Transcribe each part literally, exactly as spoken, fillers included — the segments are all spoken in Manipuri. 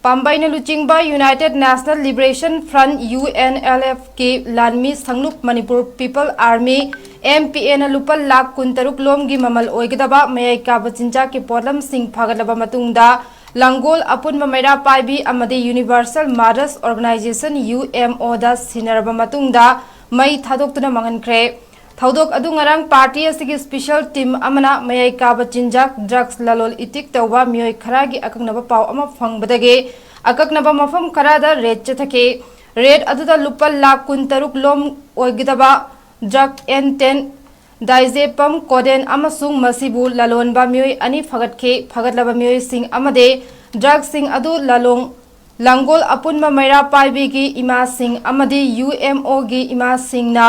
ꯄꯥꯝꯕꯩꯅ ꯂꯨꯆꯤꯡꯕ United National Liberation Front, UNLF ꯀꯤ ꯂꯥꯟꯃꯤ ꯁꯪꯂꯨꯞ Manipur People Army, MPA ꯅ ꯂꯨꯄꯥ ꯂꯥꯈ ꯀꯨꯟꯇꯔꯨꯛ ꯂꯣꯝꯒꯤ ꯃꯃꯜ ꯑꯣꯏꯒꯗꯕ ꯃꯌꯥꯏ ꯀꯥꯕ ꯆꯤꯟꯖꯥꯛꯀꯤ ꯄꯣꯠꯂꯝꯁꯤꯡ ꯐꯥꯒꯠꯂꯕ ꯃꯇꯨꯡꯗ, ꯂꯥꯡꯒꯣꯜ ꯑꯄꯨꯟꯕ ꯃꯩꯔꯥ ꯄꯥꯏꯕꯤ ꯑꯃꯗꯤ Universal Mothers Organization, UMO ꯗ ꯁꯤꯟꯅꯔꯕ ꯃꯇꯨꯡꯗ ꯃꯩ ꯊꯥꯗꯣꯛꯇꯨꯅ ꯃꯥꯡꯍꯟꯈ꯭ꯔꯦ꯫ ꯊꯧꯗꯣꯛ ꯑꯗꯨ ꯉꯔꯥꯡ ꯄꯥꯔꯇꯤ ꯑꯁꯤꯒꯤ ꯁ꯭ꯄꯤꯁꯦꯜ ꯇꯤꯝ ꯑꯃꯅ ꯃꯌꯥꯏ ꯀꯥꯕ ꯆꯤꯟꯖꯥꯛ, ꯗ꯭ꯔꯒꯁ ꯂꯂꯣꯜ ꯏꯇꯤꯛ ꯇꯧꯕ ꯃꯤꯑꯣꯏ ꯈꯔꯒꯤ ꯑꯀꯛꯅꯕ ꯄꯥꯎ ꯑꯃ ꯐꯪꯕꯗꯒꯤ ꯑꯀꯛꯅꯕ ꯃꯐꯝ ꯈꯔꯗ ꯔꯦꯗ ꯆꯠꯊꯈꯤ꯫ ꯔꯦꯗ ꯑꯗꯨꯗ ꯂꯨꯄꯥ ꯂꯥꯈ ꯀꯨꯟꯇꯔꯨꯛ ꯂꯣꯝ ꯑꯣꯏꯒꯗꯕ ꯗ꯭ꯔꯒ ꯑꯦꯟ ꯇꯦꯟ, ꯗꯥꯏꯖꯦꯄꯝ, ꯀꯣꯗꯦꯟ ꯑꯃꯁꯨꯡ ꯃꯁꯤꯕꯨ ꯂꯂꯣꯟꯕ ꯃꯤꯑꯣꯏ ꯑꯅꯤ ꯐꯒꯠꯈꯤ꯫ ꯐꯒꯠꯂꯕ ꯃꯤꯑꯣꯏꯁꯤꯡ ꯑꯃꯗꯤ ꯗ꯭ꯔꯒꯁꯤꯡ ꯑꯗꯨ ꯂꯂꯣꯡ-, ꯂꯥꯡꯒꯣꯜ ꯑꯄꯨꯟꯕ ꯃꯩꯔꯥ ꯄꯥꯏꯕꯤꯒꯤ ꯏꯃꯥꯁꯤꯡ ꯑꯃꯗꯤ UMO ꯒꯤ ꯏꯃꯥꯁꯤꯡꯅ,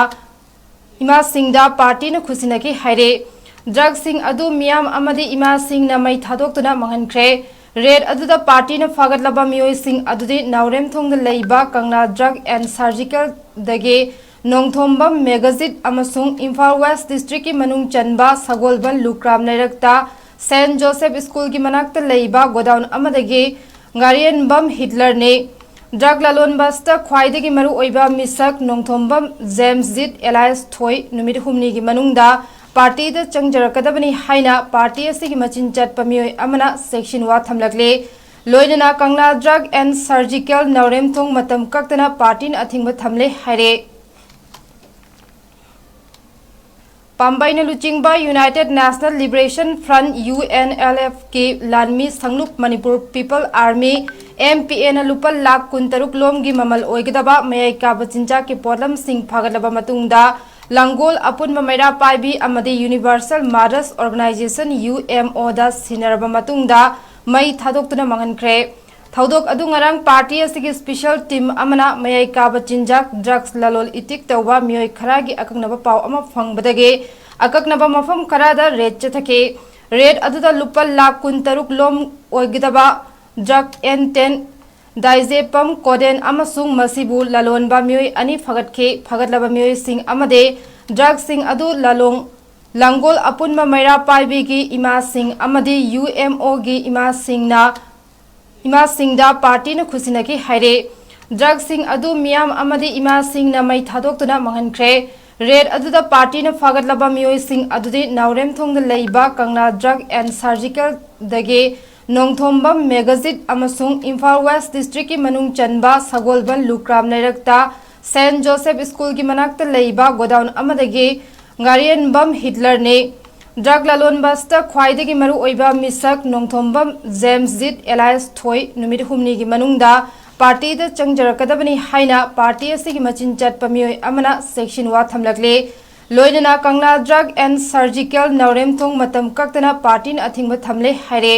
ꯏꯃꯥꯁꯤꯡꯗ ꯄꯥꯔꯇꯤꯅ ꯈꯨꯠꯁꯤꯟꯅꯈꯤ ꯍꯥꯏꯔꯦ꯫ ꯗ꯭ꯔꯒꯁꯤꯡ ꯑꯗꯨ ꯃꯤꯌꯥꯝ ꯑꯃꯗꯤ ꯏꯃꯥꯁꯤꯡꯅ ꯃꯩ ꯊꯥꯗꯣꯛꯇꯨꯅ ꯃꯥꯡꯍꯟꯈ꯭ꯔꯦ꯫ ꯔꯦꯗ ꯑꯗꯨꯗ ꯄꯥꯔꯇꯤꯅ ꯐꯥꯒꯠꯂꯕ ꯃꯤꯑꯣꯏꯁꯤꯡ ꯑꯗꯨꯗꯤ ꯅꯥꯎꯔꯦꯝꯊꯣꯡꯗ ꯂꯩꯕ ꯀꯪꯂꯥ ꯗ꯭ꯔꯒ ꯑꯦꯟ ꯁꯔꯖꯤꯀꯦꯜꯗꯒꯤ ꯅꯣꯡꯊꯣꯝꯕꯝ ꯃꯦꯒꯥꯖꯤꯠ ꯑꯃꯁꯨꯡ ꯏꯝꯐꯥꯜ ꯋꯦꯁ ꯗꯤꯁꯇ꯭ꯔꯤꯛꯀꯤ ꯃꯅꯨꯡ ꯆꯟꯕ ꯁꯒꯣꯜꯕꯟ ꯂꯨꯀ꯭ꯔꯥꯝ ꯂꯩꯔꯛꯇ ꯁꯦꯟꯠ ꯖꯣꯁꯦꯐ ꯁ꯭ꯀꯨꯜꯒꯤ ꯃꯅꯥꯛꯇ ꯂꯩꯕ ꯒꯣꯗꯥꯎꯟ ꯑꯃꯗꯒꯤ ꯉꯥꯔꯦꯟꯕꯝ ꯍꯤꯠꯂꯔꯅꯤ꯫ ꯗ꯭ꯔꯒ ꯂꯂꯣꯟꯕ ꯑꯁꯤꯗ ꯈ꯭ꯋꯥꯏꯗꯒꯤ ꯃꯔꯨꯑꯣꯏꯕ ꯃꯤꯁꯛ ꯅꯣꯡꯊꯣꯝꯕꯝ ꯖꯦꯝꯁꯖꯤꯠ alias ꯊꯣꯏ ꯅꯨꯃꯤꯠ ꯍꯨꯝꯅꯤꯒꯤ ꯃꯅꯨꯡꯗ ꯄꯥꯔꯇꯤꯗ ꯆꯪꯖꯔꯛꯀꯗꯕꯅꯤ ꯍꯥꯏꯅ ꯄꯥꯔꯇꯤ ꯑꯁꯤꯒꯤ ꯃꯆꯤꯟ ꯆꯠꯄ ꯃꯤꯑꯣꯏ ꯑꯃꯅ ꯆꯦꯛꯁꯤꯟꯋꯥ ꯊꯝꯂꯛꯂꯤ꯫ ꯂꯣꯏꯅꯅ ꯀꯪꯂꯥ ꯗ꯭ꯔꯒ ꯑꯦꯟ ꯁꯔꯖꯤꯀꯦꯜ ꯅꯥꯎꯔꯦꯝꯊꯣꯡ ꯃꯇꯝ ꯀꯛꯇꯅ ꯄꯥꯔꯇꯤꯅ ꯑꯊꯤꯡꯕ ꯊꯝꯂꯦ ꯍꯥꯏꯔꯦ꯫ ꯄꯥꯝꯕꯩꯅ ꯂꯨꯆꯤꯡꯕ United National Liberation Front, UNLF ꯀꯤ ꯂꯥꯟꯃꯤ ꯁꯪꯂꯨꯞ Manipur People Army, MPA ꯅ ꯂꯨꯄꯥ ꯂꯥꯈ ꯀꯨꯟꯇꯔꯨꯛ ꯂꯣꯝꯒꯤ ꯃꯃꯜ ꯑꯣꯏꯒꯗꯕ ꯃꯌꯥꯏ ꯀꯥꯕ ꯆꯤꯟꯖꯥꯛꯀꯤ ꯄꯣꯠꯂꯝꯁꯤꯡ ꯐꯥꯒꯠꯂꯕ ꯃꯇꯨꯡꯗ, ꯂꯥꯡꯒꯣꯜ ꯑꯄꯨꯟꯕ ꯃꯩꯔꯥ ꯄꯥꯏꯕꯤ ꯑꯃꯗꯤ Universal Mothers Organization, UMO ꯗ ꯁꯤꯟꯅꯔꯕ ꯃꯇꯨꯡꯗ ꯃꯩ ꯊꯥꯗꯣꯛꯇꯨꯅ ꯃꯥꯡꯍꯟꯈ꯭ꯔꯦ꯫ ꯊꯧꯗꯣꯛ ꯑꯗꯨ ꯉꯔꯥꯡ ꯄꯥꯔꯇꯤ ꯑꯁꯤꯒꯤ ꯁ꯭ꯄꯤꯁꯦꯜ ꯇꯤꯝ ꯑꯃꯅ ꯃꯌꯥꯏ ꯀꯥꯕ ꯆꯤꯟꯖꯥꯛ, ꯗ꯭ꯔꯒꯁ ꯂꯂꯣꯜ ꯏꯇꯤꯛ ꯇꯧꯕ ꯃꯤꯑꯣꯏ ꯈꯔꯒꯤ ꯑꯀꯛꯅꯕ ꯄꯥꯎ ꯑꯃ ꯐꯪꯕꯗꯒꯤ ꯑꯀꯛꯅꯕ ꯃꯐꯝ ꯈꯔꯗ ꯔꯦꯗ ꯆꯠꯊꯈꯤ꯫ ꯔꯦꯗ ꯑꯗꯨꯗ ꯂꯨꯄꯥ ꯂꯥꯈ ꯀꯨꯟꯇꯔꯨꯛ ꯂꯣꯝ ꯑꯣꯏꯒꯗꯕ ꯗ꯭ꯔꯒ ꯑꯦꯟ ꯇꯦꯟ, ꯗꯥꯏꯖꯦꯄꯝ, ꯀꯣꯗꯦꯟ ꯑꯃꯁꯨꯡ ꯃꯁꯤꯕꯨ ꯂꯂꯣꯟꯕ ꯃꯤꯑꯣꯏ ꯑꯅꯤ ꯐꯒꯠꯈꯤ꯫ ꯐꯒꯠꯂꯕ ꯃꯤꯑꯣꯏꯁꯤꯡ ꯑꯃꯗꯤ ꯗ꯭ꯔꯒꯁꯤꯡ ꯑꯗꯨ ꯂꯂꯣꯡ-, ꯂꯥꯡꯒꯣꯜ ꯑꯄꯨꯟꯕ ꯃꯩꯔꯥ ꯄꯥꯏꯕꯤꯒꯤ ꯏꯃꯥꯁꯤꯡ ꯑꯃꯗꯤ UMO ꯒꯤ ꯏꯃꯥꯁꯤꯡꯅ ꯏꯃꯥꯁꯤꯡꯗ ꯄꯥꯔꯇꯤꯅ ꯈꯨꯠꯁꯤꯟꯅꯈꯤ ꯍꯥꯏꯔꯦ꯫ ꯗ꯭ꯔꯒꯁꯤꯡ ꯑꯗꯨ ꯃꯤꯌꯥꯝ ꯑꯃꯗꯤ ꯏꯃꯥꯁꯤꯡꯅ ꯃꯩ ꯊꯥꯗꯣꯛꯇꯨꯅ ꯃꯥꯡꯍꯟꯈ꯭ꯔꯦ꯫ ꯔꯦꯗ ꯑꯗꯨꯗ ꯄꯥꯔꯇꯤꯅ ꯐꯥꯒꯠꯂꯕ ꯃꯤꯑꯣꯏꯁꯤꯡ ꯑꯗꯨꯗꯤ ꯅꯥꯎꯔꯦꯝꯊꯣꯡꯗ ꯂꯩꯕ ꯀꯪꯂꯥ ꯗ꯭ꯔꯒ ꯑꯦꯟ ꯁꯔꯖꯤꯀꯦꯜꯗꯒꯤ ꯅꯣꯡꯊꯣꯝꯕꯝ ꯃꯦꯒꯥꯖꯤꯠ ꯑꯃꯁꯨꯡ ꯏꯝꯐꯥꯜ ꯋꯦꯁ ꯗꯤꯁꯇ꯭ꯔꯤꯛꯀꯤ ꯃꯅꯨꯡ ꯆꯟꯕ ꯁꯒꯣꯜꯕꯟ ꯂꯨꯀ꯭ꯔꯥꯝ ꯂꯩꯔꯛꯇ ꯁꯦꯟꯠ ꯖꯣꯁꯦꯐ ꯁ꯭ꯀꯨꯜꯒꯤ ꯃꯅꯥꯛꯇ ꯂꯩꯕ ꯒꯣꯗꯥꯎꯟ ꯑꯃꯗꯒꯤ ꯉꯥꯔꯤꯌꯦꯟꯕꯝ ꯍꯤꯠꯂꯔꯅꯤ꯫ ꯗ꯭ꯔꯒ ꯂꯂꯣꯟꯕꯁꯤꯗ ꯈ꯭ꯋꯥꯏꯗꯒꯤ ꯃꯔꯨꯑꯣꯏꯕ ꯃꯤꯁꯛ ꯅꯣꯡꯊꯣꯝꯕꯝ ꯖꯦꯝꯁꯖꯤꯠ ꯑꯦꯂꯥꯏꯁ ꯊꯣꯏ ꯅꯨꯃꯤꯠ ꯍꯨꯝꯅꯤꯒꯤ ꯃꯅꯨꯡꯗ ꯄꯥꯔꯇꯤꯗ ꯆꯪꯖꯔꯛꯀꯗꯕꯅꯤ ꯍꯥꯏꯅ ꯄꯥꯔꯇꯤ ꯑꯁꯤꯒꯤ ꯃꯆꯤꯟ ꯆꯠꯄ ꯃꯤꯑꯣꯏ ꯑꯃꯅ ꯆꯦꯛꯁꯤꯟ ꯋꯥ ꯊꯝꯂꯛꯂꯤ꯫ ꯂꯣꯏꯅꯅ ꯀꯪꯂꯥ ꯗ꯭ꯔꯒ ꯑꯦꯟ ꯁꯔꯖꯤꯀꯦꯜ ꯅꯥꯎꯔꯦꯝꯊꯣꯡ ꯃꯇꯝ ꯀꯛꯇꯅ ꯄꯥꯔꯇꯤꯅ ꯑꯊꯤꯡꯕ ꯊꯝꯂꯦ ꯍꯥꯏꯔꯦ꯫